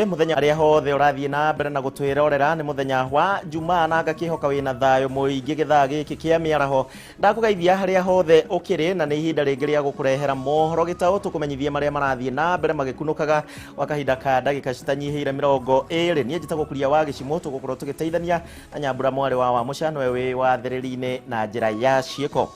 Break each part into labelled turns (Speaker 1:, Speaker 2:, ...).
Speaker 1: Mũthenya arĩa hothe ũrathiĩ na mbere na gũtwĩrorera, nĩ mũthenya wa Jumaa na ngakĩhoka wĩna thayũ mũingĩ gĩthaa gĩkĩ kĩa mĩaraho. Ndakũgeithia harĩa hothe ũkĩrĩ, na nĩ ihinda rĩngĩ rĩa gũkũrehera mohoro gĩtaũ, tũkũmenyithie marĩa marathiĩ na mbere magĩkunũkaga gwa kahinda ka ndagĩka citanyihĩire 20. Niĩ njĩtagwo Kuria wa Gĩcimũ, tũgũkorwo tũgĩteithania na Nyambura mwarĩ wa Wamũca, nĩwe wĩ wathĩrĩri-inĩ na njĩra ya ciĩko.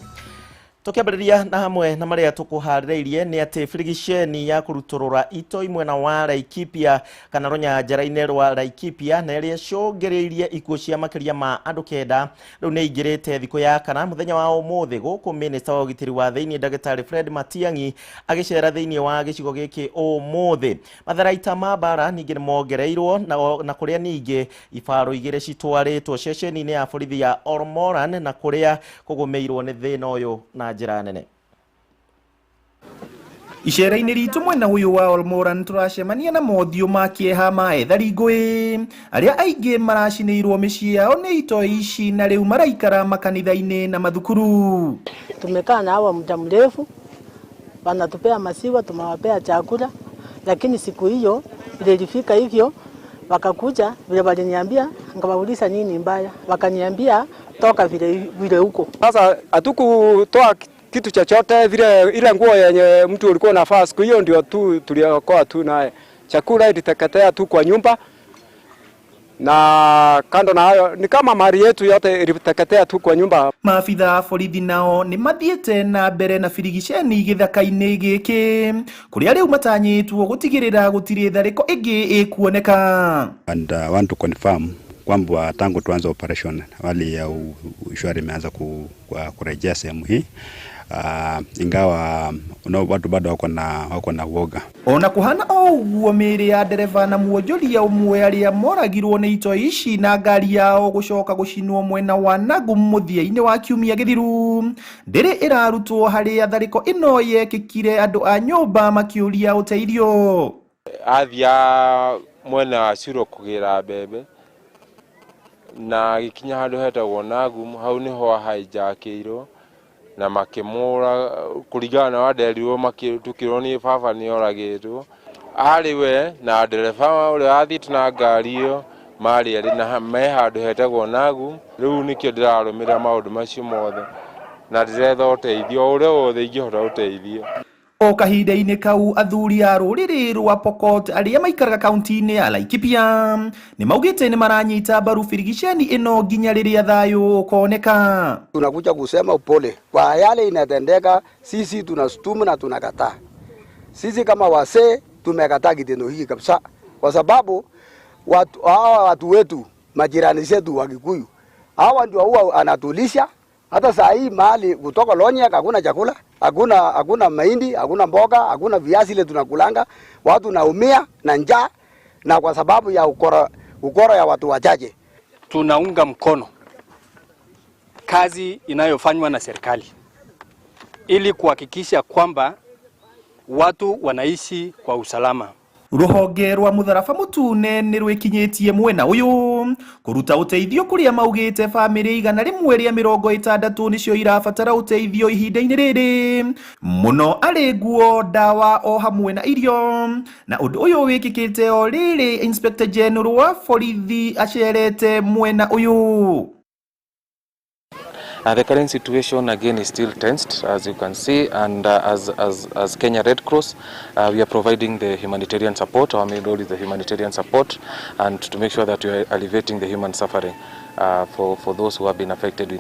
Speaker 1: Tũkĩambĩrĩria na hamwe na marĩa tũkũharĩrĩirie nĩ atĩ birigiceni ya kũrutũrũra itoi mwena wa Laikipia kana rũnyanjara-inĩ rwa Laikipia na ĩrĩa ĩcũngĩrĩirie ikuũ cia makĩria ma andũ 9 rĩu nĩ ĩingĩrĩte thikũ ya kana mũthenya wa ũmũthĩ, gũkũ minista wa ũgitĩri wa thĩinĩ Ndagĩtarĩ Fred Matiang'i agĩcera thĩinĩ wa gĩcigo gĩkĩ ũmũthĩ. Matharaita ma mbara ningĩ nĩ mongereirwo na kũrĩa ningĩ ibaro 2 citwarĩtwo ceceni-inĩ ya borithi ya Olmoran na kũrĩa kũgũmĩirwo nĩ thĩna ũyũ na njĩra nene.
Speaker 2: Icera-inĩ ritũ mwena ũyũ wa Olmoran tũracemania na mothiũ ma kĩeha ma ethari ngũĩ arĩa aingĩ maracinĩirwo mĩciĩ yao nĩ itoi ici na rĩu maraikara makanitha-inĩ na mathukuru.
Speaker 3: Tumekaa na hawa muda mrefu, wanatupea maziwa, tumewapea chakula, lakini siku hiyo ile ilifika hivyo wakakuja vile waliniambia, nikawauliza nini mbaya, wakaniambia toka vile vile huko.
Speaker 4: Sasa hatukutoa kitu chochote vile, ile nguo yenye mtu ulikuwa unavaa siku hiyo ndio tu tuliokoa tu naye. Chakula iliteketea tu kwa nyumba, na kando na hayo ni kama mali yetu yote iliteketea tu kwa nyumba.
Speaker 2: Maabitha a borithi nao nĩ mathiĩte na mbere na birigiceni gĩthaka-inĩ gĩkĩ kũrĩa rĩu matanyĩtwo gũtigĩrĩra gũtirĩ tharĩko ĩngĩ ĩkuoneka.
Speaker 5: And want to confirm kwamba tangu tuanze operation hali ya ushwari imeanza kurejea sehemu hii. Ingawa no, watu bado wako na uoga.
Speaker 2: Ona kuhana o ũguo, mĩĩrĩ ya ndereba na mwonjoria ũmwe arĩa moragirwo nĩ itoi ici na ngari yao gũcoka gũcinwo mwena wa Nagum mũthia-inĩ wa kiumia gĩthiru ndĩrĩ ĩrarutwo harĩa tharĩko ĩno yekĩkire, andũ a nyũmba makĩũria ũteithio.
Speaker 6: Athia mwena wa Curo kũgĩra mbembe na agĩkinya handũ hetagwo Nagum, hau nĩho ahaijakĩirwo na makĩmũra kũringana na wanderirwo tukĩrwo nĩ baba nĩ oragĩtwo arĩ we na ndereba ũrĩa wathiĩte na ngari ĩyo marĩ erĩ na me handũ hetagwo Nagum. Rĩu nĩkĩo ndĩrarũmĩrĩra maũndũ macio mothe na ndĩretha ũteithio o ũrĩa wothe ingĩhota gũteithio.
Speaker 2: O kahinda-inĩ kau, athuri a rũrĩrĩ rwa Pokot arĩa maikaraga kaunti-inĩ ya Laikipia nĩ maugĩte nĩ maranyita mbaru birigiceni ĩno nginya rĩrĩa thayũ ũkoneka.
Speaker 7: Tunakuja kusema upole kwa yale inatendeka. Sisi tunashutumu na tunakataa. Sisi kama wasee tumekataa kitendo hiki kabisa, kwa sababu watu hawa, watu wetu, majirani zetu wa Kikuyu, hawa ndio huwa anatulisha. Hata saa hii mahali kutoka Lonyak hakuna chakula, hakuna mahindi, hakuna mboga, hakuna viazi ile tunakulanga. Watu naumia na njaa na kwa sababu ya ukora, ukora ya watu wachache.
Speaker 8: Tunaunga mkono kazi inayofanywa na serikali ili kuhakikisha kwamba watu wanaishi kwa usalama.
Speaker 2: Rũhonge rwa mũtharaba mũtune nĩ rwĩkinyĩtie mwena ũyũ kũruta ũteithio kũrĩa maugĩte bamĩrĩ 160 nĩcio irabatara ũteithio ihinda-inĩ rĩrĩ, mũno arĩ nguo, ndawa o hamwe na irio, na ũndũ ũyũ wĩkĩkĩte o rĩrĩ Inspector General wa borithi acerete mwena ũyũ.
Speaker 9: The current situation again is still tensed, as you can see, and as Kenya Red Cross, we are providing the humanitarian support. Our main role is the humanitarian support, and to make sure that we are alleviating the human suffering for those who have been affected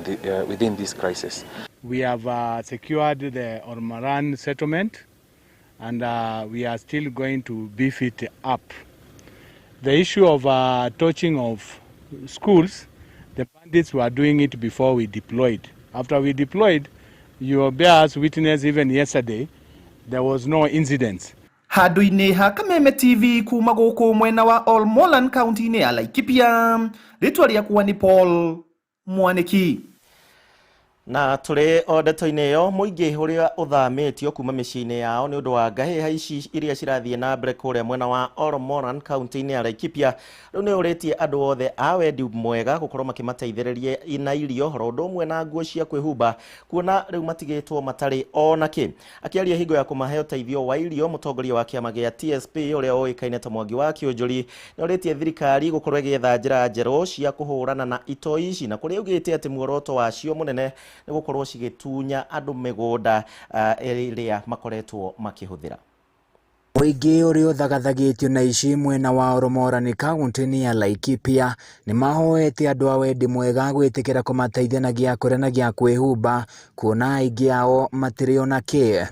Speaker 9: within this crisis.
Speaker 10: We have secured the Olmoran settlement and we are still going to beef it up. The issue of torching of schools, the bandits were doing it before we deployed. After we deployed, you bear us witness, even yesterday, there was no incidents.
Speaker 2: Handũ-inĩ ha Kameme TV kuma gũkũ mwena wa Olmolan kaunti-inĩ ya Laikipia, rĩtwa rĩakwa nĩ Paul Mwanĩki.
Speaker 1: Na tũrĩ o ndeto-inĩ ĩyo, mũingĩ ũrĩa ũthamĩtio kuma mĩciĩ-inĩ yao nĩ ũndũ wa ngahĩha ici iria cirathiĩ na mbere kũrĩa mwena wa Olomoran kaunti-inĩ ya Laikipia rĩu nĩ ũrĩtie andũ othe a wendi mwega gũkorwo makĩmateithĩrĩria na irio oro ũndũ ũmwe na nguo cia kwĩhumba, kuona rĩu matigĩtwo matarĩ ona kĩ. Akĩaria hingo ya kũmahe ũteithio wa irio, mũtongoria wa kĩama gĩa TSP ũrĩa ũĩkaine ta Mwangi wa Kĩũnjũri nĩ ũrĩtie thirikari gũkorwo ĩgĩetha njĩra njerũ cia kũhũrana na itoi ici, na kũrĩa augĩte atĩ muoroto wacio mũnene nĩ gũkorwo cigĩtunya andũ mĩgũnda ĩrĩa makoretwo makĩhũthĩra.
Speaker 11: Mũingĩ ũrĩa ũthagathagĩtio na ici mwena wa Oromorani kaunti-inĩ ya Laikipia nĩ mahoete andũ a wendi mwega gwĩtĩkĩra kũmateithia na gĩa kũrĩa na gĩa kwĩhumba, kuona aingĩ ao matirĩ ona kĩ.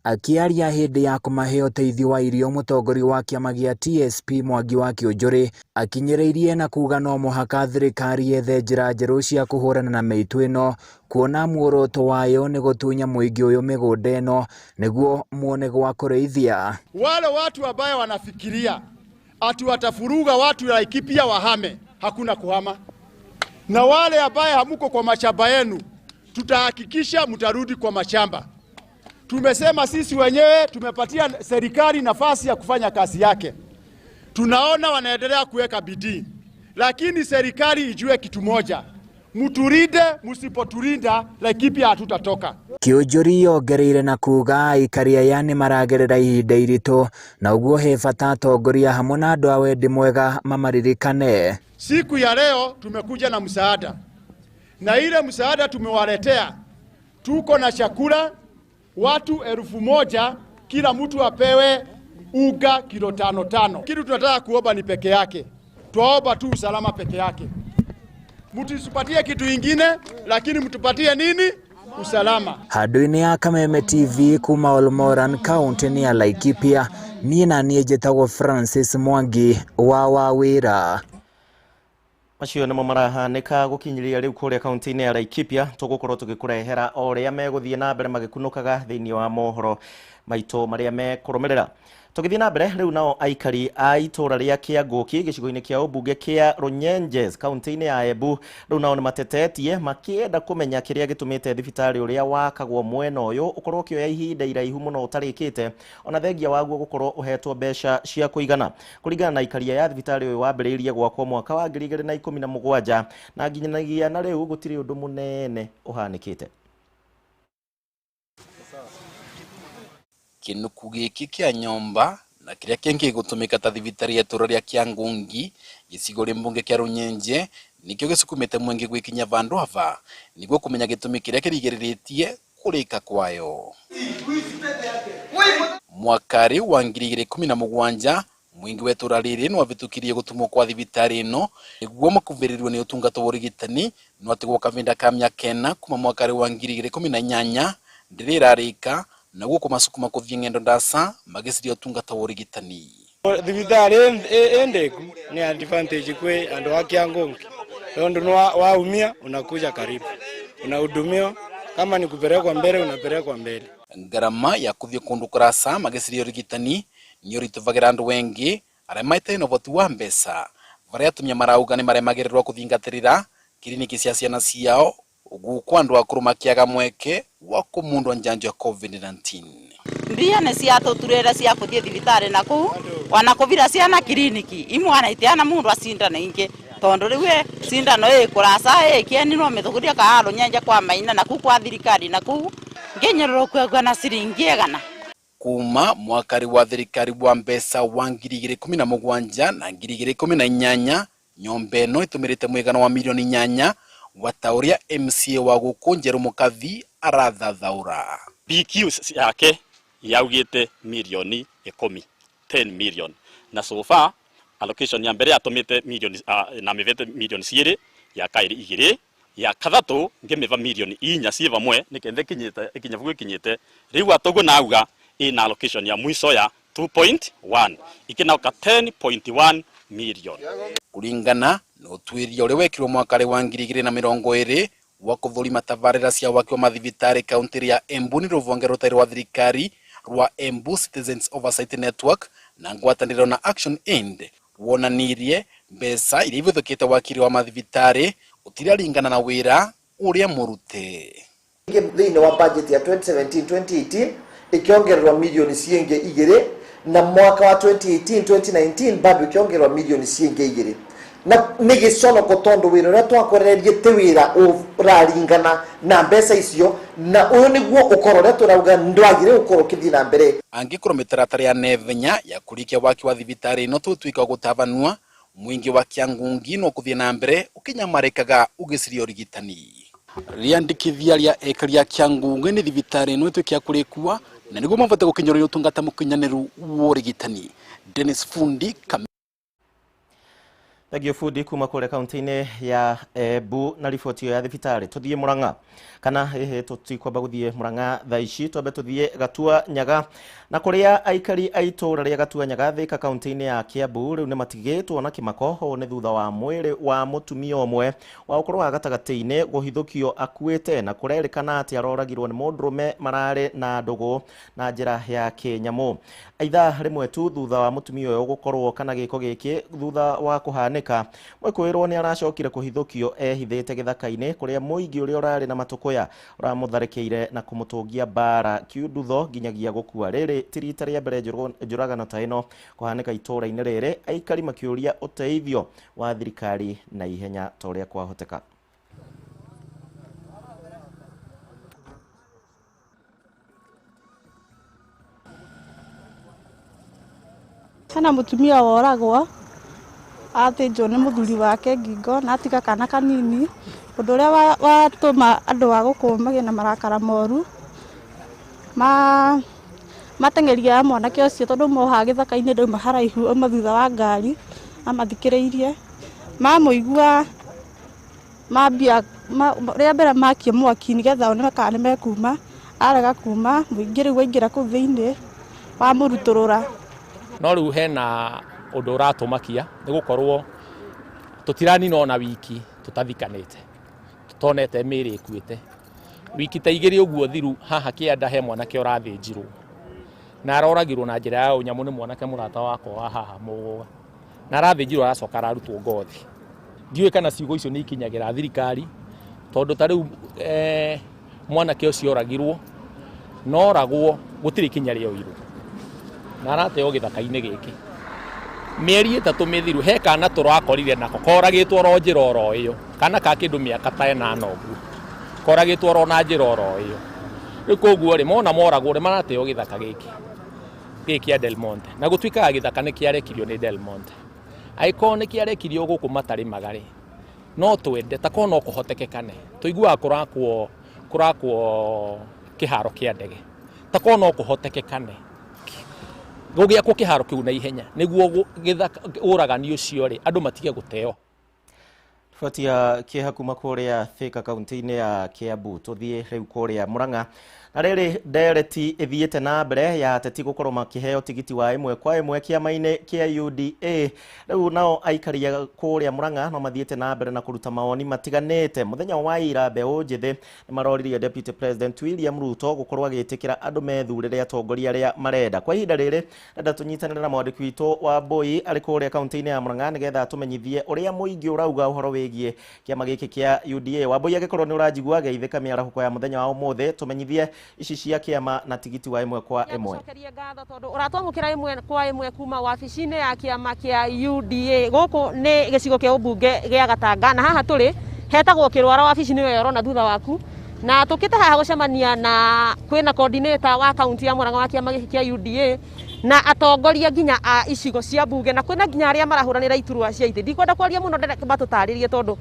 Speaker 11: Akĩaria hĩndĩ ya kũmahe ũteithio wa irio, mũtongoria wa kĩama gĩa TSP Mwangi wa Kĩũnjũrĩ akinyĩrĩirie na kuga no mũhaka thirikari yethe njĩra njerũ cia kũhũrana na mĩitũ ĩno, kuona muoroto wayo nĩ gũtunya mũingĩ ũyũ mĩgũnda ĩno nĩguo muone gwa kũrĩithia.
Speaker 12: Wale watu ambaye wanafikiria ati watafuruga watu Laikipia wahame, hakuna kuhama. Na wale ambaye hamuko kwa mashamba yenu, tutahakikisha mtarudi kwa mashamba. Tumesema sisi wenyewe tumepatia serikali nafasi ya kufanya kazi yake. Tunaona wanaendelea kuweka bidii, lakini serikali ijue kitu moja: mturinde, msipoturinda Laikipia hatutatoka.
Speaker 11: Kĩũnjũri yongereire na kuga aikari aya nĩ maragerera ihinda iritũ na ũguo he bata atongoria hamwe na andũ a wendi mwega mamaririkane.
Speaker 12: Siku ya leo tumekuja na msaada, na ile msaada tumewaletea, tuko na chakula watu 1000, kila mtu apewe uga kilo 5 5. Kitu tunataka kuomba ni peke yake, twaomba tu usalama peke yake. Mtusipatie kitu ingine, lakini mtupatie nini? Usalama.
Speaker 11: Handũ-inĩ ya Kameme TV kuma Olmoran kaunti-inĩ ya Laikipia, niĩ na niĩ njĩtagwo Francis Mwangi wa Wawĩra.
Speaker 1: Macio nĩmo marahanĩka gũkinyĩria rĩu kũrĩa kaunti-inĩ ya Laikipia. Tũgũkorwo tũgĩkũrehera o ũrĩa megũthiĩ na mbere magĩkunũkaga thĩinĩ wa mohoro maitũ marĩa mekũrũmĩrĩra. Tũgĩthiĩ na mbere rĩu, nao aikari a itũra rĩa Kĩangũki gĩcigo-inĩ kĩa ũmbunge kĩa Runyenjes kaunti-inĩ ya Embu rĩu nao nĩ matetetie makĩenda kũmenya kĩrĩa gĩtũmĩte thibitarĩ ũrĩa wakagwo mwena ũyũ ũkorwo ũkĩoya ihinda iraihu mũno ũtarĩkĩte, ona thengia waguo gũkorwo ũhetwo mbeca cia kũigana. Kũringana na aikari aya, thibitarĩ ũyũ wambĩrĩirie gwakwo mwaka wa 2017 na nginyagia na rĩu gũtirĩ ũndũ mũnene ũhanĩkĩte.
Speaker 13: Kinuku giki kia nyomba na kiria kingi gutumika ta thibitari ya itura ria Kiangungi gicigo mbunge kia Runyenje nikio gisukumite mwingi gwikinya vandu ava niguo kumenya gitumi kiria kirigiriritie kurika kwayo. Mwakari wa 2017 mwingi wa itura riri niwavitukirie gutumwo kwa thibitari ino niguo makuvirirwe ni utungata wa urigitani, no atigwo kavinda ka miaka 4 kuma mwakari wa 2018 ndirirarika naguo kumasukuma kuthie ng'endo ndasa magiciria utungata wa urigitani.
Speaker 14: Thibitari endeku ni advantage kwe andu a Kiangungi tondu waumia unakuja karibu unahudumiwa, kama ni kupelekwa mbele unapelekwa mbele.
Speaker 13: Ngarama ya kuthie kundu kurasa magiciria urigitani ni urituvagira andu wengi aria maitaine uvoti wa mbeca, varia atumia marauga ni maremagirirwa kuthingatirira kiriniki cia ciana ciao guku andu akuru makiaga mweke wa kumundwa njanjo ya COVID-19.
Speaker 15: Mbia nĩ ciatũturĩre cia kũthiĩ thibitarĩ na kũu ona kũvira ciana kiriniki imwana itiana mundu acindano ingĩ tondu rĩu cindano ĩ kũraca ĩ kĩeni no mĩthũgũria ka Runyenje kwa maina na kũu kwa thirikari na kũu nginyũrũrũkua na ciringi 100.
Speaker 13: Kuma mwakari wa thirikari wa mbeca wa 2017 na 2018 nyomba ĩno ĩtũmĩrĩte mũigana wa milioni 8 wata ũrĩa MCA wa gũkũ Njerũ Mũkathi arathathaũra.
Speaker 16: BQ yake yaugĩte milioni 10, 10 million, na so far allocation ya mbere yatumite milioni na mivete milioni 2, ya kairi 2, ya kathatũ ngĩmĩva milioni 4 ciĩ vamwe nĩketha ikinyĩte ikinya vugu ikinyĩte rĩu atoguo nauga ĩna allocation ya mwico ya 2.1 ikinauka 10.1 million.
Speaker 13: Kuringana na ũtuĩria ũrĩa wekirwo mwaka wa 2020 wa kũthũrima tabarĩra cia waki wa mathibitari kaunti ya Embu nĩ rũhonge rũtarĩ rwa thirikari rwa Embu Citizens Oversight Network na ngwatanĩro na Action Aid wonanirie mbeca iria ivithũkĩte wakiri wa mathibitari ũtiraringana na wĩra Uria murute
Speaker 17: Thĩinĩ wa budget ya 2017-2018 ikiongererwa milioni ciĩngĩ igĩrĩ, na mwaka wa 2018-2019 bado ikiongererwa milioni ciĩngĩ igĩrĩ. Na nĩ gĩconoko tondũ wĩra ũrĩa twakorererie ti wĩra ũraringana na mbeca icio, na ũyũ nĩguo ũkorwo ũrĩa tũrauga ndwagĩrĩire gũkorwo ũkĩthiĩ na mbere.
Speaker 13: Angikorwo mĩtaratara ya naihenya ya kũrĩkia waki wa thibitarĩ ĩno tũtuĩka gũtabanua, mũingĩ wa Kiangungi no kũthiĩ na mbere ũkĩnyamarĩkaga ũgĩciria ũrigitani. Rĩandĩkithia rĩa ekari ya Kiangungi nĩ thibitarĩ ĩno ĩtuĩke ya kũrĩkua na nĩguo mabote gũkinyĩrwo nĩ ũtungata mũkinyanĩru wa ũrigitani. Dennis Fundi.
Speaker 1: Thank you Fundi kuma kũrĩa kaunti-inĩ ya Embu na riboti ĩyo ya thibitarĩ. Tũthiĩ Murang'a kana hihi tũtikwamba gũthiĩ Murang'a thaa ici, twambe tũthiĩ Gatua Nyaga, na kũrĩa aikari a itũũra rĩa Gatua Nyaga Thika kaunti-inĩ ya Kiambu rĩu nĩ matigĩtwo na kĩmako. Ũũ nĩ thutha wa mwĩrĩ wa mũtumia ũmwe wa ũkũrũ wa gatagatĩ-inĩ kũhithũkio akuĩte, na kũrerĩkana atĩ aroragirwo nĩ mũndũrũme mararĩ na ndũgũ na njĩra ya kĩnyamũ. Ithaa rĩmwe tu thutha wa mũtumia ũyũ gũkorwo kana gĩko gĩkĩ thutha wa kũhanĩka, mwĩkũĩrwo nĩ aracokire kũhithũkio ehithĩte gĩthaka-inĩ kũrĩa mũingĩ ũrĩa ũrarĩ na matũkũya ũramũtharĩkĩire na kũmũtũngia mbara kiundutho nginyagia gũkua. Rĩrĩ ti rita rĩa mbere njũragano ta ĩno kũhanĩka itũũra-inĩ rĩrĩ, aikari makĩũria ũteithio wa thirikari na ihenya ta ũrĩa kwahoteka.
Speaker 18: Hena mutumia woragwo athĩnjwo nĩ mũthuri wake ngingo na atiga kana kanini, ũndũ ũrĩa watũma andũ a gũkũ magĩe na marakara moru, mateng'eria mwanake ũcio tondũ mohaga gĩthaka-inĩ ndauma haraihu auma thutha wa ngari amathikĩrĩirie, mamũigua mambia rĩa mbere makia mwaki nĩgetha one kana nĩmekuma, arega kuma mũingĩ rĩu waingĩra kũu thĩinĩ wamũrutũrũra.
Speaker 19: No rĩu hena ũndũ ũratũmakia nĩ gũkorwo tũtiranina ona wiki tũtathikanĩte, tũtonete mĩĩrĩ ĩkuĩte. Wiki ta igĩrĩ ũguo thiru haha kĩanda he mwanake ũrathĩnjirwo na aroragirwo na njĩra ya ũnyamũ nĩ mwanake mũrata wakwa wa haha Mũgũga, na arathĩnjirwo aracoka ararutwo ngothi. Ndiũĩ kana ciugo icio nĩ ikinyagĩra thirikari, tondũ ta rĩu mwanake ũcio oragirwo na oragwo gũtirĩ ikinya rĩoirwo na arateo gĩthaka-inĩ gĩkĩ. Mĩeri 3 mĩthiru he kana tũrakorire nako koragĩtwo oro njĩra oro ĩyo, kana ka kĩndũ mĩaka ta 8 ũguo, koragĩtwo oro na njĩra oro ĩyo. Rĩu koguo rĩ, mona moragwo rĩ, marateo gĩthaka gĩkĩ gĩkĩ kĩa Del Monte, na gũtuĩkaga gĩthaka nĩ kĩarekirio nĩ Del Monte. Angĩkorwo nĩ kĩarekirio gũkũ matarĩmaga rĩ, no twende ta korwo no kũhotekekane, tũiguaga kũrakwo kĩharo kĩa ndege, ta korwo no kũhotekekane gũgĩakwo kĩharo kĩu na ihenya nĩguo ũragani ũcio rĩ andũ matige gũteo.
Speaker 1: Riboti ya kĩeha kuma kũrĩa Thika kaunti-inĩ ya Kiambu. Tũthiĩ rĩu kũrĩa Murang'a, na rĩrĩ ndereti ĩthiĩte na mbere ya ateti gũkorwo makĩheo tigiti wa ĩmwe kwa ĩmwe kĩama-inĩ kĩa UDA. Rĩu nao aikari a kũrĩa Murang'a no mathiĩte na mbere na kũruta mawoni matiganĩte. Mũthenya wa ira mbeũ njĩthĩ nĩ maroririe Deputy President William Ruto gũkorwo agĩtĩkĩra andũ methurĩre atongoria arĩa marenda. Kwa ihinda rĩrĩ ndenda tũnyitanĩre na mwandĩki witũ wa Mbui arĩ kũrĩa kaunti-inĩ ya Murang'a nĩgetha atũmenyithie ũrĩa mũingĩ ũrauga ũhoro wĩgiĩ kĩama gĩkĩ kĩa UDA. Wambui, angĩkorwo nĩ ũranjigua, geithĩka mĩarahũko ya mũthenya wa ũmũthĩ, tũmenyithie ici cia kĩama na tigiti wa ĩmwe kwa ĩmwe.
Speaker 20: Gũcokeria ngatho tondũ ũratwamũkĩra ĩmwe kwa ĩmwe kuma wabici-inĩ ya kĩama kĩa UDA. Gũkũ nĩ gĩcigo kĩa ũmbunge gĩa Gatanga, na haha tũrĩ hetagwo Kĩrwara, wabici nĩyo ĩrona thutha waku, na tũkĩte haha gũcemania na kwĩna coordinator wa kaunti ya Murang'a wa kĩama gĩkĩ kĩa UDA na atongoria nginya a icigo cia mbunge, na kwĩna nginya arĩa marahũranĩra iturwa cia itĩ. Ndikwenda kwaria mũno, ndĩrenda matũtarĩrie tondũ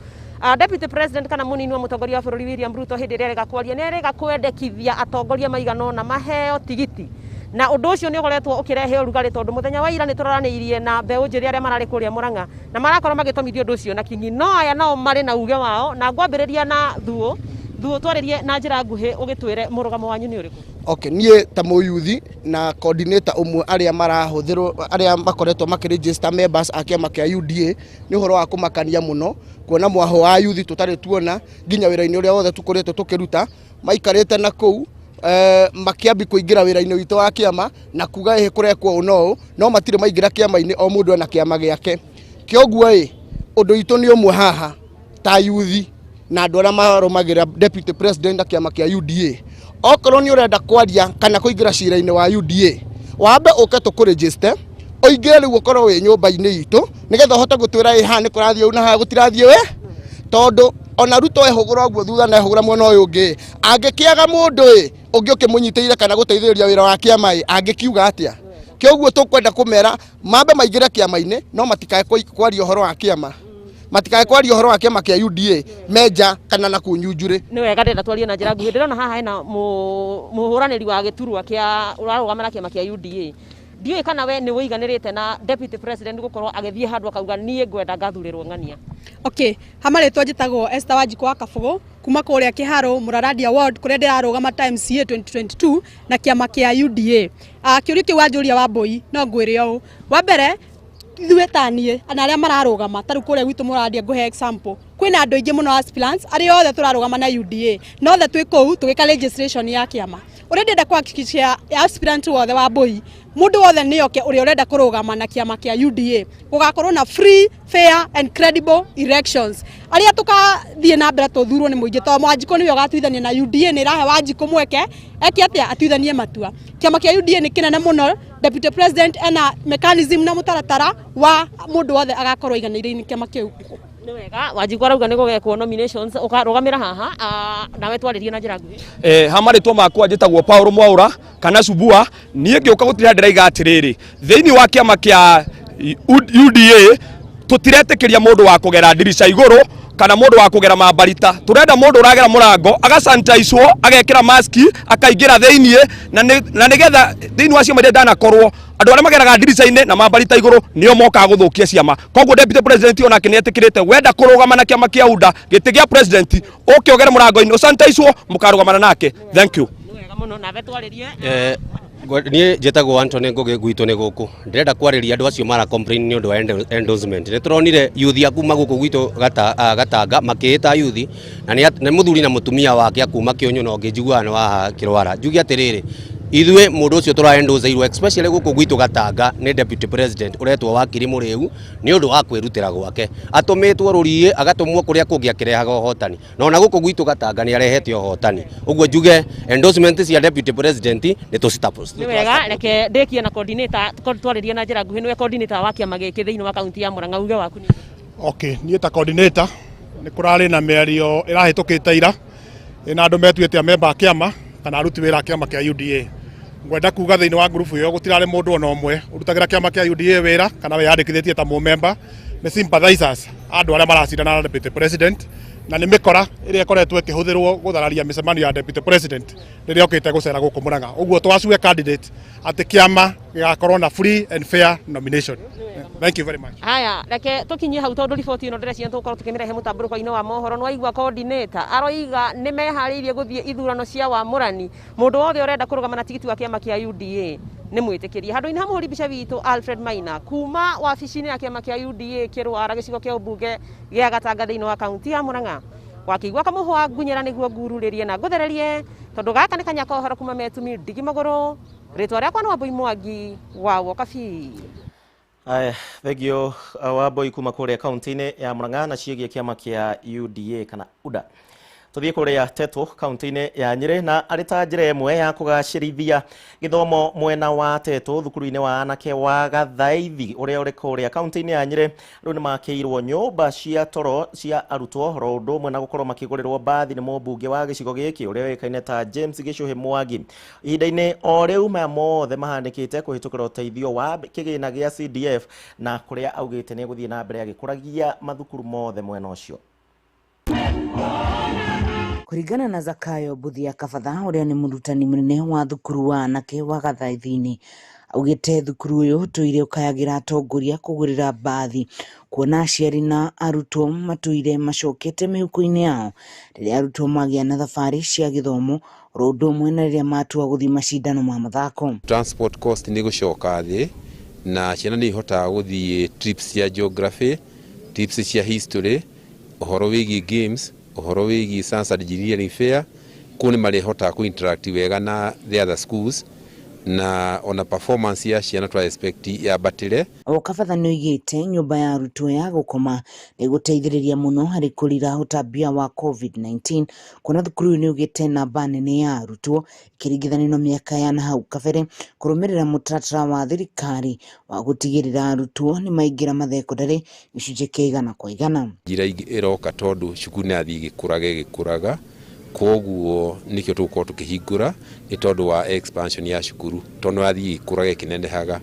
Speaker 20: Deputy President kana mũnini wa mũtongoria wa bũrũri William Ruto hĩndĩ ĩrĩa arega kwaria nĩ arega kwendekithia atongoria maigana ũna maheo tigiti, na ũndũ ũcio nĩ ũkoretwo ũkĩrehe ũrugarĩ tondũ mũthenya wa ira nĩ tũraranĩirie na mbeũ njĩthĩ arĩa mararĩ kũrĩa Murang'a na marakorwo magĩtomithia ũndũ ũcio na kinyi. No aya nao marĩ na uge wao, na ngwambĩrĩria na Thuo. Thuo, twarĩrie na njĩra nguhĩ ũgĩtwĩre mũrũgamo wanyu nĩ ũrĩkũ?
Speaker 21: Okay, niĩ ta mũyuthi na coordinator ũmwe arĩa marahũthĩrwo arĩa makoretwo makĩregister members a kĩama kĩa UDA, nĩ ũhoro wa kũmakania mũno kuona mwaho wa yuthi tũtarĩ tuona nginya wĩra-inĩ ũrĩa wothe tũkoretwo tũkĩruta, maikarĩte na kũu makĩambi kũingĩra wĩra-inĩ witũ wa kĩama na kuga ĩhĩ kũrekwo ũũ no ũũ, no matirĩ maingĩra kĩama-inĩ, o mũndũ ena kĩama gĩake. Kĩoguo ĩ, ũndũ witũ nĩ ũmwe haha ta yuthi, Na andũ arĩa marũmagĩrĩra deputy president na kĩama kĩa UDA, okorwo nĩ ũrenda kwaria kana kũingĩra cira-inĩ wa UDA, wambe ũke tũkũregister, ũingĩre rĩu ũkorwo wĩ nyũmba-inĩ itũ, nĩgetha ũhote gũtwĩra ĩ haha nĩ kũrathiĩ ũũ na haha gũtirathiĩ we, tondũ ona Ruto ehũgũra ũguo thutha na ehũgũra mwena ũyũ ũngĩ, angĩkĩaga mũndũ ĩ ũngĩ ũkĩmũnyitĩrĩire kana gũteithĩrĩria wĩra wa kĩama ĩ angĩkiuga atĩa? Kĩoguo tũkwenda kũmera mambe maingĩre kĩama-inĩ, no matikae kwaria ũhoro wa kĩama, matikae kwaria ũhoro wa kĩama kĩa UDA menja kana na kunyunjurĩ.
Speaker 20: Nĩ wega, ndĩrenda twarie na njĩra nguhĩ. Ndĩrona haha hena mũhũranĩri wa gĩturwa kĩa ũrarũgama na kĩama kĩa UDA. Ndiũĩ kana we nĩ wĩiganĩrĩte na deputy president gũkorwo agĩthiĩ handũ akauga niĩ ngwenda ngathurĩrwo ng'ania.
Speaker 3: Okay, ha marĩtwa njĩtagwo Esther Wanjikũ wa Kabũgũ kuma kũrĩa Kĩharũ Mũrarandia Ward, kũrĩa ndĩrarũgama ta MCA 2022 na kĩama kĩa UDA. Kĩũria kĩu wanjũria wa Mbũi, no ngwĩre ũũ. Wa mbere, ithuĩ ta niĩ na arĩa mararũgama ta rĩu kũrĩa gwitũ Mũrarandia, ngũhe example, kwĩna andũ aingĩ mũno aspirants arĩa othe tũrarũgama na UDA, na othe twĩ kũu tũgĩka registration ya kĩama. Ũrĩa ndĩrenda kũhakikishia aspirant wothe wa Mbũi, mũndũ wothe nĩ oke ũrĩa ũrenda kũrũgama na kĩama kĩa UDA, gũgakorwo na free, fair and credible elections, arĩa tũkathiĩ na mbere tũthurwo nĩ mũingĩ, tondũ Wanjikũ nĩwe ũgatuithania na UDA nĩ ĩrahe Wanjikũ mweke eke atĩa, atuithanie matua. Kĩama kĩa UDA nĩ kĩnene mũno. Deputy president ena mechanism na mũtaratara wa mũndũ wothe agakorwo aiganĩire nĩ kĩama kĩu.
Speaker 20: Nĩ wega, Wanjikũ arauga nĩ gũgekwo nominations, ũkarũgamĩra haha nawe twarĩrie na njĩra nguhĩ.
Speaker 22: Ha marĩtwa makwa njĩtagwo Paul Mwaura kana Subua. Niĩ ngĩũka gũtirĩ ndĩraiga atĩrĩrĩ, thĩinĩ wa kĩama kĩa UDA tũtiretĩkĩria mũndũ wa kũgera ndirica igũrũ kana mũndũ wa kũgera mambarita. Tũrenda mũndũ ũragera mũrango, agasanitaicwo, agekĩra maski, akaingĩra thĩiniĩ, na nĩgetha thĩinĩ wa ciama iria ndanakorwo, andũ arĩa mageraga ndirica-inĩ na mambarita igũrũ nĩo mokaga gũthũkia ciama. Koguo deputy president onake nĩ etĩkĩrĩte, wenda kũrũgama na kĩama kĩa UDA gĩtĩ gĩa president, ũke ũgere mũrango-inĩ, ũsanitaicwo, mũkarũgamana nake. Thank you.
Speaker 20: Wega mũno, nawe twarĩrie.
Speaker 23: Niĩ njĩtagwo Anthony Ngugi, gwitũ nĩ gũkũ. Ndĩrenda kwarĩria andũ acio mara complain nĩ ũndũ wa endorsement. Nĩ tũronire youth a kuma gũkũ gwitũ Gatanga makĩĩta youth, na nĩ mũthuri na mũtumia wake akuma Kĩũnyũ, na ũngĩ njiguaga nĩ wa Kĩrwara. Njuge atĩrĩrĩ, ithuĩ mũndũ ũcio tũra endorseirwo especially gũkũ gwitũ Gatanga nĩ deputy president ũretwo Wakiri Mũrĩu, nĩ ũndũ wa kwĩrutĩra gwake. Atũmĩtwo rũriĩ, agatũmwo kũrĩa kũngĩ akĩrehaga ũhotani, na ona gũkũ gwitũ Gatanga nĩ arehete ũhotani. Ũguo njuge endorsement cia deputy president nĩ tũcitapũ.
Speaker 20: Nĩ wega, reke ndĩkie na coordinator, twarĩrie na njĩra nguhĩ. Nĩwe coordinator wa kĩama gĩkĩ thĩinĩ wa kaunti ya Murang'a, uge waku nĩ?
Speaker 24: Okay, niĩ ta coordinator, nĩ kũrarĩ na mĩario ĩrahĩtũkĩte ira ĩna andũ metuĩte amemba a kĩama kana aruti wĩra a kĩama kĩa UDA. Ngwenda kuga thĩinĩ wa ngurubu ĩyo gũtirarĩ mũndũ ona ũmwe ũrutagĩra kĩama kĩa UDA wĩra kana wĩyandĩkithĩtie ta mũmemba. Nĩ sympathizers, andũ arĩa maracindana na deputy president, na nĩ mĩkora ĩrĩa ĩkoretwo ĩkĩhũthĩrwo gũthararia mĩcemanio ya deputy president rĩrĩa okĩte gũcera gũkũ Murang'a. Ũguo twacue candidate atĩ kĩama gĩgakorwo na free and fair nomination. Thank you very much.
Speaker 20: Haya, reke tũkinyie hau, tondũ riboti ĩno ndĩreciria tũgũkorwo tũkĩmĩrehe mũtambũrũko-inĩ wa mohoro. Nĩwaigua coordinator aroiga nĩ meharĩirie gũthiĩ ithurano cia wamũrani, mũndũ wothe ũrenda kũrũgama na tigiti wa kĩama kĩa UDA nĩ mwĩtĩkĩrie. Handũ-inĩ ha mũhũri mbica witũ Alfred Maina, kuma wabici-inĩ ya kĩama kĩa UDA Kĩrwara, gĩcigo kĩa ũmbunge gĩa Gatanga, thĩinĩ wa kaunti ya Murang'a, wakĩigua kamũhwa ngunyĩra nĩguo ngururĩrie na ngũthererie, tondũ gaka nĩ kanya ka ũhoro kuma metumi ndigi magũrũ. Rĩtwa rĩakwa nĩ Wambui Mwangi wa Wokabi.
Speaker 1: Aya, thengio Wambui kuma kũrĩa kaunti-inĩ ya Murang'a na ciĩgiĩ kĩama kĩa UDA kana UDA. Tũthiĩ kũrĩa Tetu, kaunti-inĩ ya Nyĩrĩ, na arĩ ta njĩra ĩmwe ya kũgacĩrithia gĩthomo mwena wa Tetu, thukuru-inĩ wa anake wa Gathaithi ũrĩa ũrĩ kũrĩa kaunti-inĩ ya Nyĩrĩ, rĩu nĩ makĩirwo nyũmba cia toro cia arutwo, oro ũndũ ũmwe na gũkorwo makĩgũrĩrwo mbathi nĩ mũmbunge wa gĩcigo gĩkĩ ũrĩa ũĩkaine ta James Gĩchũhĩ Mwangi. Ihinda-inĩ o rĩu, maya mothe mahanĩkĩte kũhĩtũkĩra ũteithio wa kĩgĩna gĩa CDF, na kũrĩa augĩte nĩ egũthiĩ na mbere agĩkũragia mathukuru mothe mwena ũcio.
Speaker 25: Kũringana na Zakayo Mbuthia Kabatha, ũrĩa nĩ mũrutani mũnene wa thukuru wa anake wa Gathaithini, augĩte thukuru ũyũ ũtũire ũkayagĩra atongoria kũgũrĩra mbathi, kuona aciari na arutwo matũire macokete mĩhuko-inĩ yao rĩrĩa arutwo magĩa na thabarĩ cia gĩthomo, oro ũndũ ũmwe na rĩrĩa matua gũthiĩ macindano ma mathako.
Speaker 26: Transport cost nĩ gũcoka thĩ, na ciana nĩ ihotaga gũthiĩ trips cia geography, trips cia history, ũhoro wĩgiĩ games, ũhoro wĩgiĩ science and engineering fair. Kũu nĩ marĩhotaga kũ interact wega na the other schools. Na ona performance ya ciana twa expect yambatĩre.
Speaker 25: O Kabatha nĩoigĩte nyũmba ya arutwo ya gũkoma nĩgũteithĩrĩria mũno harĩ kũrira ũtambia wa COVID-19, kuona thukuru ũyũ nĩũgĩte namba nene ya arutwo ĩkĩringithanio na mĩaka ya nahau kabere, kũrũmĩrĩra mũtaratara wa thirikari wa gũtigĩrĩra arutwo nĩmaingĩra mathekondarĩ gĩcunjĩ kĩa 100%.
Speaker 26: Njĩra ingĩ ĩroka tondũ cukuru nĩ yathiĩ ĩgĩkũraga ĩgĩkũraga, koguo nĩkĩo tũgũkorwo tũkĩhingũra nĩ tondũ wa expansion ya cukuru, tondũ yathiĩ ĩgĩkũraga ĩkĩnenehaga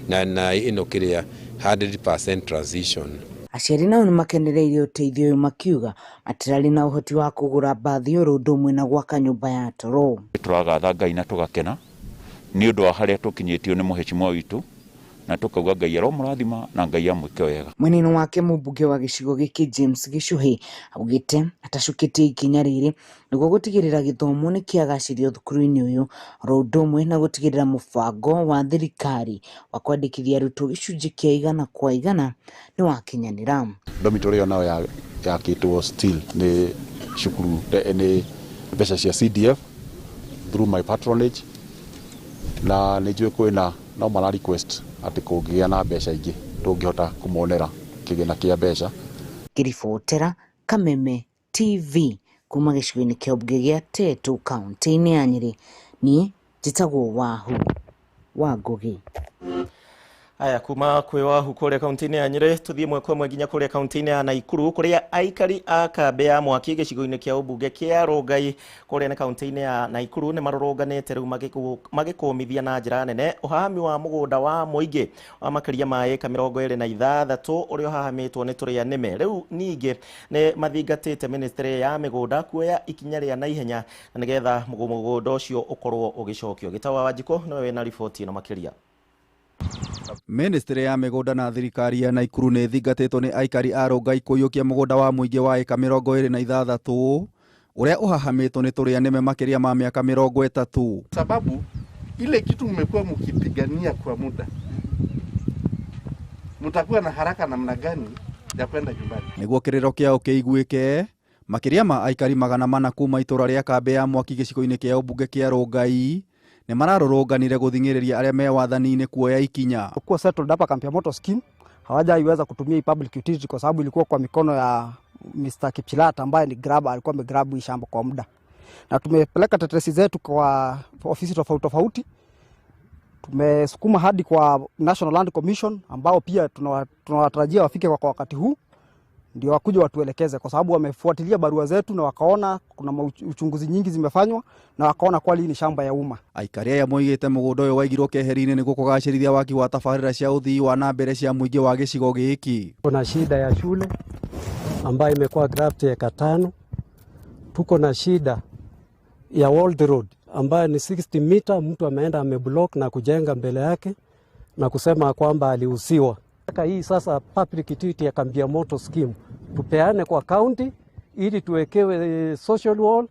Speaker 26: na ĩno kĩrĩa 100% transition.
Speaker 25: Aciari nao nĩmakenereire ũteithio ũyũ, makiuga matirarĩ na ũhoti wa kũgũra mbathi oro ũndũ ũmwe na gwaka nyũmba ya toro.
Speaker 4: Tũragatha Ngai na tũgakena nĩ ũndũ wa harĩa tũkinyĩtio nĩ mũhecimwa witũ, na tukauga Ngai aromũrathima na Ngai amwĩke wega.
Speaker 25: Mwena-inĩ wake mũmbunge wa gĩcigo gĩkĩ James Gĩchũhĩ augĩte atacũkĩtie ikinya rĩrĩ nĩguo gũtigĩrĩra gĩthomo nĩkĩagacĩrio thukuru-inĩ ũyũ, oro ũndũ ũmwe na gũtigĩrĩra mũbango wa thirikari wa kwandĩkithia arutwo gĩcunjĩ kĩa 100% nĩwakinyanĩra.
Speaker 5: Dormitory ĩyo nayo yakĩtwo still nĩ cukuru nĩ mbeca cia CDF through my patronage, na nĩ njũĩ kwĩna no mara request atĩ kũngĩgĩa na mbeca ingĩ tũngĩhota kũmonera kĩgĩna kĩa mbeca.
Speaker 25: Ngĩribotera Kameme TV kuma gĩcigo-inĩ kĩa ũmbunge gĩa Tetu kaunti-inĩ ya Nyĩrĩ, niĩ njĩtagwo Wahu wa Ngũgĩ.
Speaker 1: Aya, kuma kwĩ Wahu kũrĩa kaunti-inĩ ya Nyĩrĩ tũthiĩ ĩmwe kwa ĩmwe nginya kũrĩa kaunti-inĩ ya Naikuru, kũrĩa aikari a kambĩ ya mwaki gĩcigo-inĩ kĩa ũmbunge kĩa Rongai kũrĩa nĩ kaunti-inĩ ya Naikuru nĩ marũrũnganĩte rĩu magĩkũmithia na njĩra nene ũhahami wa mũgũnda wa mũingĩ wa makĩria ma ĩka 26 ũrĩa ũhahamĩtwo nĩ tũrĩa nĩme. Rĩu ningĩ nĩ mathingatĩte ministry ya mĩgũnda kuoya ikinya rĩa naihenya na nĩgetha mũgũnda ũcio ũkorwo ũgĩcokio. Gĩtawa Wanjikũ nĩwe wĩna riboti ĩno makĩria.
Speaker 6: Ministry ya mĩgũnda na thirikari ya Naikuru nĩ ĩthingatĩtwo nĩ aikari a Rongai kũiyũkia mũgũnda wa mũingĩ wa ĩka 26 ũrĩa ũhahamĩtwo nĩ tũrĩa nĩme makĩria ma mĩaka 30.
Speaker 7: Sababu ile kitu mmekuwa mkipigania kwa muda, mtakuwa na haraka namna gani ya kwenda nyumbani?
Speaker 6: Nĩguo kĩrĩro kĩao kĩiguĩke, makĩria ma aikari 400 kuma itũra rĩa kambĩ ya mwaki gĩcigo-inĩ kĩa ũmbunge kĩa Rongai nĩ mararũrũnganire gũthing'ĩrĩria arĩa me wathani-inĩ kuoya ikinya.
Speaker 8: Kuwa settled hapa kambi ya moto scheme hawajaiweza kutumia hii public utility kwa sababu ilikuwa kwa mikono ya Mr. Kipchilata ambaye ni grabber, alikuwa amegrab hii shamba kwa muda. Na tumepeleka tetesi zetu kwa ofisi tofauti tofauti. Tumesukuma hadi kwa National Land Commission ambao pia tunawatarajia wafike kwa wakati huu ndio wakuja watuelekeze, kwa sababu wamefuatilia barua zetu na wakaona kuna uchunguzi nyingi zimefanywa na wakaona kweli ni shamba ya umma.
Speaker 6: Aikari aya moigĩte mũgũnda ũyũ waigirwo keheri-inĩ nĩguo kũgacĩrithia waki wa tabarĩra cia ũthii wa na mbere cia mũingĩ wa gĩcigo gĩkĩ.
Speaker 9: Kuna shida ya shule ambayo imekuwa graft eka 5. Tuko na shida ya World Road ambayo ni 60 meter, mtu ameenda ameblock na kujenga mbele yake na kusema kwamba aliusiwa. Hii sasa public utility ya kambi ya moto scheme tupeane kwa county ili tuwekewe social wall,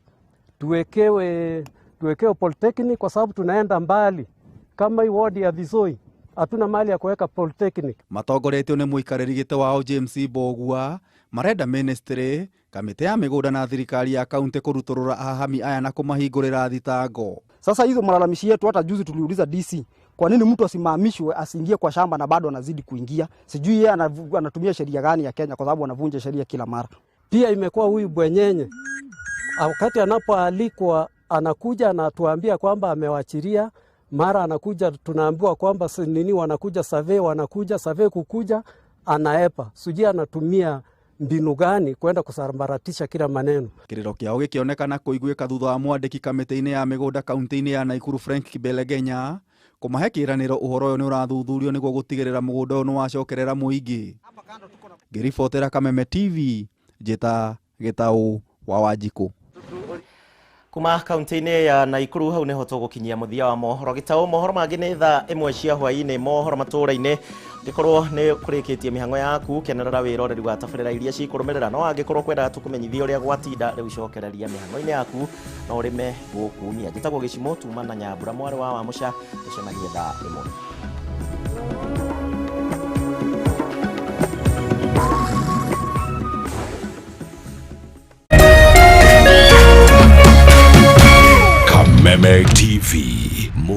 Speaker 9: tuwekewe polytechnic, kwa sababu tunaenda mbali. Kama hii ward ya Vizoi hatuna mali ya kuweka polytechnic.
Speaker 6: Matongoretio nĩ mũikarĩri gĩtĩ wao James Mbogua marenda ministry, kamĩtĩ ya mĩgũnda na thirikari ya kaunti kũrutũrũra ahahami aya na kũmahingũrĩra thitango.
Speaker 8: Sasa hizo malalamishi yetu, hata juzi tuliuliza DC kwa nini mtu asimamishwe asiingie kwa shamba na bado anazidi kuingia. Sijui yeye anatumia sheria gani ya Kenya, kwa sababu anavunja sheria kila mara.
Speaker 9: Pia imekuwa huyu bwenyenye wakati anapoalikwa anakuja na tuambia kwamba amewachiria, mara anakuja tunaambiwa kwamba nini wanakuja survey, wanakuja survey kukuja anaepa. Sijui anatumia mbinu gani kwenda kusambaratisha kila maneno.
Speaker 6: Kĩrĩro kĩao gĩkĩonekana kũiguĩka thutha wa mwandĩki kamĩtĩ-inĩ ya mĩgũnda kaunti-inĩ ya Naikuru Frank Kibelegenya kũmahe kĩĩranĩro ũhoro ũyũ nĩ ũrathuthurio nĩguo gũtigĩrĩra mũgũnda ũyũ nĩwacokerera mũingĩ. Ngĩribotera Kameme TV, njĩta Gĩtaũ wa Wanjikũ.
Speaker 1: Kuma kaunti-inĩ ya Naikuru hau nĩho tũgũkinyia mũthia wa mohoro. Gĩtaũ mohoro mangĩ nĩ thaa 1 cia hwaĩ-inĩ, mohoro matũũra-inĩ. Angĩkorwo nĩ kũrĩkĩtie mĩhang'o yaku, kenerera wĩroreri wa tabarĩra iria cikũrũmĩrĩra. No angĩkorwo kwendaga tũkũmenyithie ũrĩa gwatinda, rĩu cokereria mĩhang'o-inĩ yaku na ũrĩme gũkumia. Njĩtagwo Gĩcimũ, tuma na Nyambura mwarĩ wa Wamũca, tũcemanie thaa 1.
Speaker 27: Kameme TV.